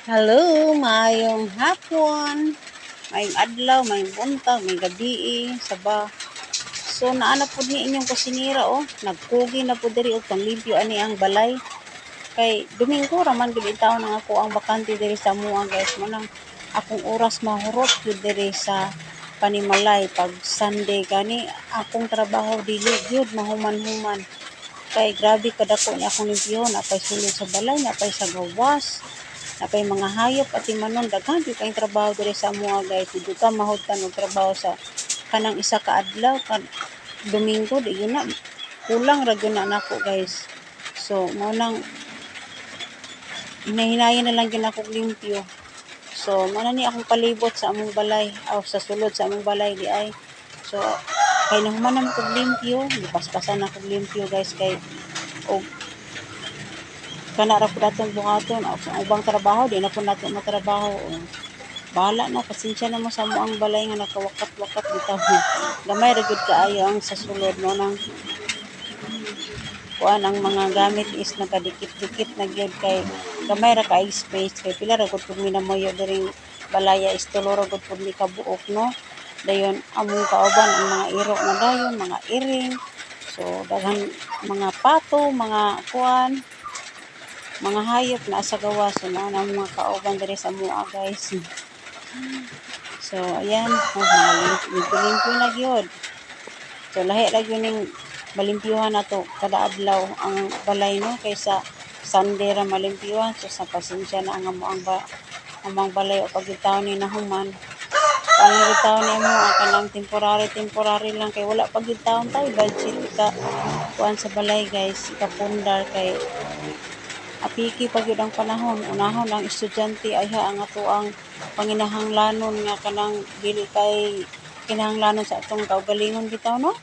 Hello, maayong hapon, maayong adlaw, maayong buntag, maayong gabii, saba. So naa na pud ni inyong kusinera oh, nagkugi na pud diri og panglimpyo ani ang balay. Kay Domingo ra man gud intawon ang ako ang bakante diri sa amoa, guys. Mo nang akong oras mahurot gyud diri sa panimalay. Pag Sunday gani, akong trabaho dili gyud mahuman-human. Kay grabe kadako ni akong limpyohon, napay sulod sa balay, napay sa gawas, napay mga hayop at timanon. Daghan gyud kayong trabaho diri sa amoa, guys. Di ka mahudtan og trabaho sa kanang isa ka adlaw ka Domingo, di gyud na, kulang ra gyud na nako, guys. So mao nang hinay-hinayon na lang gyud akong limpyo. So mao na ni akong palibot sa among balay aw sa sulod sa among balay di ay. So kay nahuman naman kog limpyo, gipaspasan na kog limpyo, guys, kay og kana ra pud atong buhaton. Aw sa ubang trabaho di na pud nato matrabaho. O, bahala na, pasensya na mo sa amoang balay nga nakawakat-wakat bitaw. Gamay ra gyud kaayo ang sa sulod mo nang kuan, ang mga gamit is nagadikit-dikit na gyud kay gamay ra kay space, kay pila ra gud pud mi namuyo diring balaya is tulo ra gud pud mi kabuok, no? Dayon among kauban ang mga iro na dayon, mga iring. So daghan mga pato, mga kuan, mga hayop naa sa gawas. So mao na ang mga kauban diri sa amoa, guys. So ayan oh, mga limpyo-limpyo na gyud. So lahi ra gyud ning malimpyuhan nato kada adlaw ang balay, no, kaysa Sunday ra malimpyuhan. So sa pasensya na ang amoang ba among balay o pag taon ni nahuman. Kanang taon ni amo kanang temporary temporary lang kay wala pa gyud taon tay budget ika kuan sa balay, guys, ikapundar, kay apiki pa gyud ang panahon. Unahon ang estudyante ayha ang atoang panginahanglanon nga kanang dili kay kinahanglanon sa atong kaugalingon bitaw, no.